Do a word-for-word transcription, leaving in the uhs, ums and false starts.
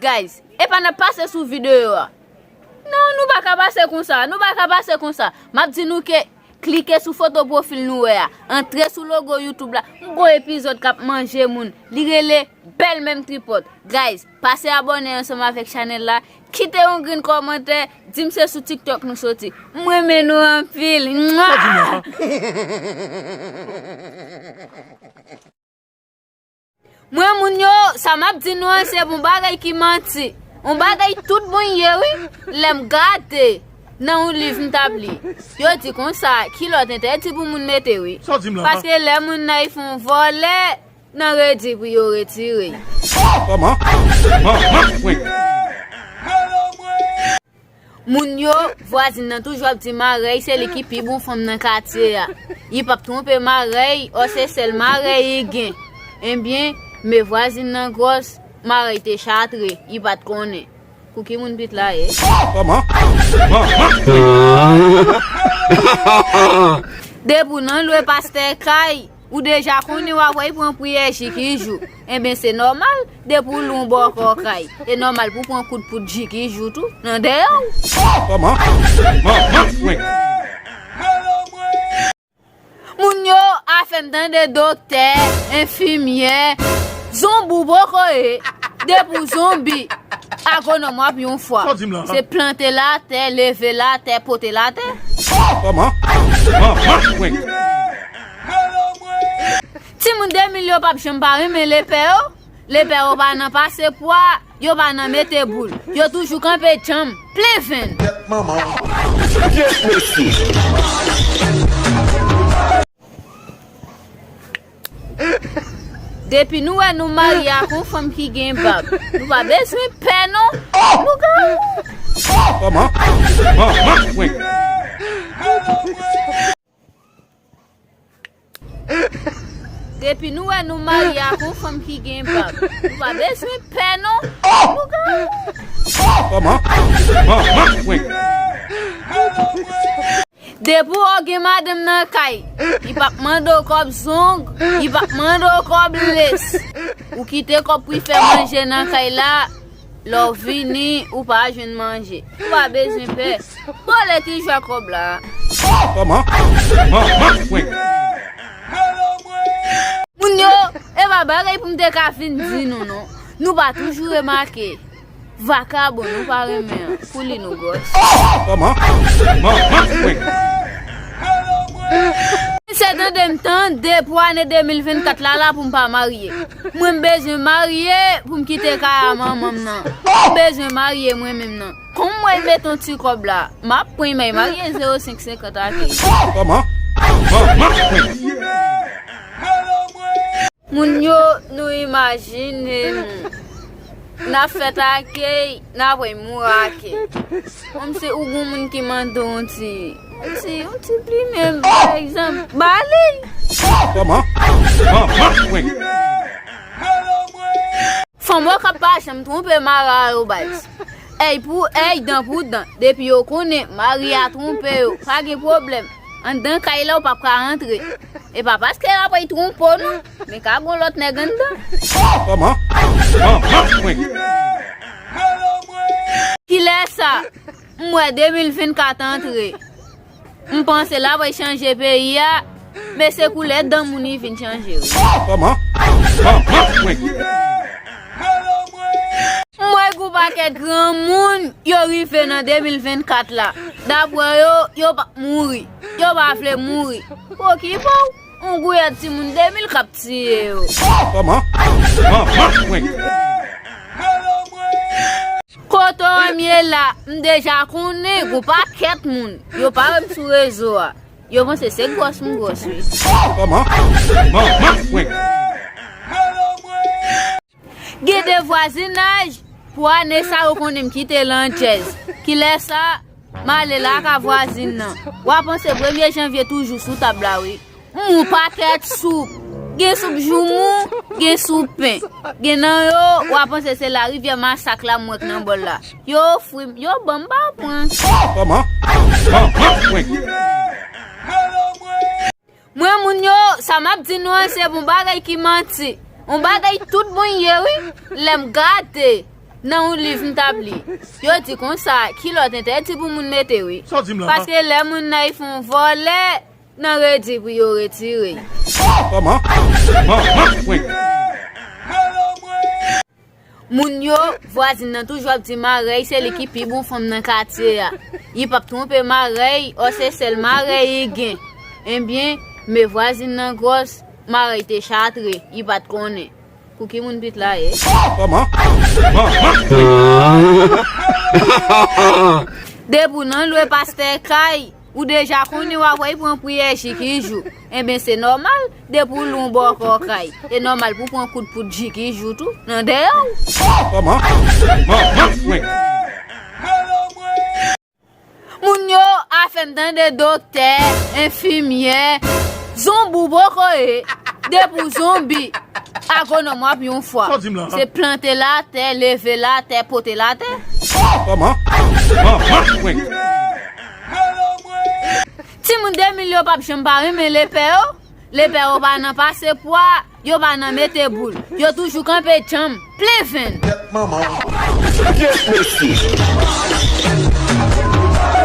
Guys, epa n ap pase sou videyo a. Non, nou pa ka pase konsa, nou pa ka pase konsa. M ap di nou ke klike sou foto pwofil nou wè a. Antre sou logo YouTube la. M gon epizòd k ap manje moun. Li rele Bèl Menm Tripòt. Guys, pase abòne ansanm avèk chanèl la. Kite yon grenn kòmantè. Di m se sou TikTok nou soti. M renmen nou anpil. Mwa! Mwen moun yo, sa m ap di nou an, se yon bagay ki manti. Yon bagay tout bon ye, wi. Lè m gade nan yon liv m t ap li, yo di konsa, kilòt entèdi pou moun mete, wi. Sa w di m la? Paske lè moun nan y fè yon vòlè, nan redi pou yo retire. Kòman? Manman mwen. Moun yo, vwazin nan toujou ap di marèy se li ki pi bon fanm nan katye a. Li p ap twonpe marèy, ò se sèl marèy li gen. Ebyen, men vwazin nan gwòs, marèy te chatre, li pa t konnen. Pou ki moun pit la ye? Kòman? Depi w nan lwe pastè kay, ou deja konnen w ap wè l pran priyè jikijou. Enben, se nòmal, depi w lwe yon bòkò kay, e nòmal pou w pran kout poud jikijou tou, nan dèyè w. Kòman? Moun yo, afè m tande doktè, enfimyè, zonbi w poko ye. Depi w zonbi, agwonòm w ap yon fwa. Sa w di m la? Se plante l atè, leve l atè, pote l atè. Kòman? Manman mwen. Timoun de mil yo p ap janm pa renmen lepè yo. Lepè yo pa nan pase pwa, yo pa nan mete boul. Yo toujou kanpe djanm, plen venn. Tèt manman w. Kèt mesye. Depi nou wè nou marye ak yon fanm ki gen bab, nou pa bezwen pè non. Nou ka. Kòman? Manman mwen. Depi nou wè nou marye ak yon fanm ki gen bab, nou pa bezwen pè non. Nou ka. Kòman? Manman mwen. Depi w gen madanm nan kay, li p ap mande w kòb zong, li p ap mande w kòb les. Ou kite kòb pou l fè manje nan kay la, lè w vini, ou pa jwenn manje. Ou pa bezwen pè. Bòlèt li jwe kòb la. Kòman? Manman mwen. Moun yo, e pa bagay pou m te ka vin di nou non. Nou pa toujou remake vakabon nou pa renmen an, pou li nou gwòs. Kòman? Manman mwen. Se tande m tande pou ane de mil vennkat la la pou m pa marye. Mwen m bezwen marye pou m kite kay a manman m nan. M bezwen marye mwen menm nan. Kòm mwen met yon ti kòb la, m ap pran imay marye zewo senk senkant ake. Kòman? Manman mwen. Moun yo, nou imajine nou. N ap fèt ake, n ap wè mouri ake. Kòmsi ou gon moun ki mande w yon ti, yon ti, yon ti plimen, pa egzanp, ba li. Kòman? Manman mwen. Fanm Okap pa janm twonpe mari a yo baz. Èy pou èy, dan pou dan. Depi yo konnen mari a twonpe yo, pa gen pwoblèm. Anndan kay la, ou p ap ka rantre. E pa paske l ap twonpe w non, men ka gon lòt nèg anndan. Kòman? Manman mwen. Kilè sa? M wè de mil vennkat antre. M panse l ap chanje peyi a, men se koulè dan moun li vin chanje wi. Kòman? Manman mwen. M wè gon pakèt granmoun, yo rive nan de mil vennkat la. Daprè yo, yo p ap mouri. Yo pa vle mouri. Pokipo w, yon gouyad timoun de mil k ap tiye yo. Kòman? Manman mwen. Kote w ye la, m deja konnen gon pakèt moun. Yo pa wè m sou rezo a. Yo panse se gwòs m gwòs wi. Kòman? Manman mwen. Gen de vwazinaj, pou ane sa yo konnen m kite landjèz. Kilè sa, m ale laka vwazin nan. W a panse premye janvye toujou sou tab la wi. M yon pakèt soup. Gen soup joumou, gen soup pen. Gen nan yo, w a panse se larivyè masak la m wè k nan bòl la. Yo ofri m, yo ban m pa pran. Kòman? Manman mwen. Mwen moun yo, sa m ap di nou an se yon bagay ki manti. Yon bagay tout bon ye wi. Lè m gade Nan yon liv m t ap li, yo di konsa, kilòt entèdi pou moun mete, wi. Sa w di m la? Paske lè moun nan y fè yon vòlè, nan redi pou yo retire y. Kòman? Manman mwen! Moun yo, vwazin nan toujou ap di marèy se li ki pi bon fanm nan katye a. Li p ap twonpe marèy, ò se sèl marèy li gen. Ebyen, men vwazin nan gwòs, marèy te chatre, li pa t konnen. Pou ki moun pit la ye? Kòman? Manman! Depi w nan lwe pastè kay, ou deja konnen w ap wè y pran priyè jikijou. Enben, se nòmal, depi w lwe yon bòkò kay, e nòmal pou w pran kout poud jikijou tou, nan dèyè w. Kòman? Manman mwen! Moun yo, afè m tande doktè, enfimyè, zonbi w poko ye. Depi w zonbi, agwonòm w ap yon fwa. Sa w di m la? Se plante l atè, leve l atè, pote l atè. Kòman? Manman mwen! Timoun de mil yo p ap janm pa renmen lepè yo. Lepè yo pa nan pase pwa, yo pa nan mete boul. Yo toujou kanpe djanm, plen venn. Tèt manman w. Kèt mesye.